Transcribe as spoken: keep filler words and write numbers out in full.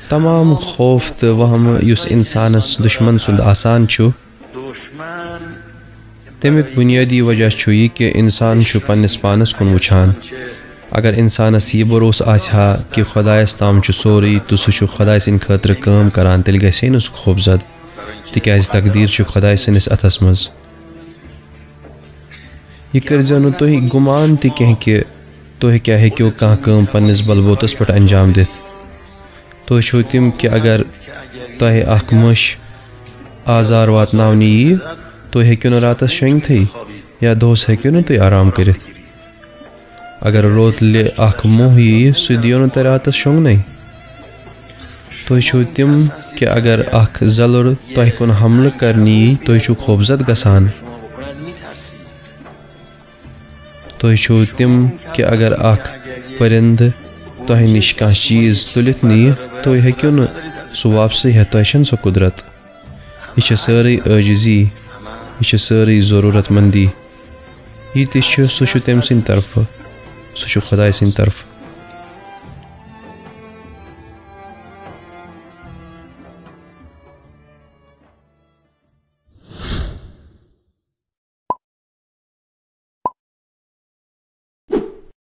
تمام خوف تہٕ وہمہٕ یُس انسانس دشمن سُنٛد آسان چھُ، تمیُک بنیٲدی وجہ چھُ یہِ کہِ انسان چھُ پننِس پانس کُن وٕچھان۔ اگر انسانس یہِ بھروسہٕ آسہِ ہا کہِ خۄدایس تام چھُ سورُے تہٕ سُہ چھُ خۄداے سٕنٛدِ خٲطرٕ کٲم کران، تیٚلہِ گژھِ ہے نہٕ سُہ خوفزد، تِکیازِ تقدیٖر چھُ خۄداے سٕنٛدِس اتھس منٛز۔ یہِ کٔرۍزیو نہٕ تُہۍ گُمان تہِ کینٛہہ کہِ تُہۍ کیٛاہ ہیٚکِو کانٛہہ کٲم پننِس بلبوتس پٮ۪ٹھ انجام دِتھ۔ تُہۍ چھِو تِم کہِ اگر تۄہہِ اکھ مٔش آزار واتناونہٕ یِیہِ، تُہۍ ہیٚکِو نہٕ راتس شۄنٛگتھٕے یا دۄہس ہیٚکِو نہٕ تُہۍ آرام کٔرِتھ۔ اگر روتلہِ اکھ موہ یِیہِ، سُہ دِیو نہٕ تۄہہِ راتس شۄنٛگنَے۔ تُہۍ چھِو تِم کہِ اگر اکھ زلُر تۄہہِ کُن حملہٕ کرنہٕ یِیہِ، تُہۍ چھِو خوفزد گژھان۔ تُہۍ چھِو تِم کہِ اگر اکھ پٔرِندٕ تۄہہِ نِش کانٛہہ چیٖز تُلِتھ نِیہِ، تُہۍ ہیٚکِو نہٕ سُہ واپسٕے ہٮ۪تھ، تۄہہِ چھَنہٕ سۄ قُدرت۔ یہِ چھِ سٲرٕے عٲجزی، یہِ چھِ سٲرٕے ضروٗرت مندی۔ یہِ تہِ چھُ، سُہ چھُ تٔمۍ سٕنٛدِ طرفہٕ، سُہ چھُ خۄداے سٕنٛدِ طرفہٕ۔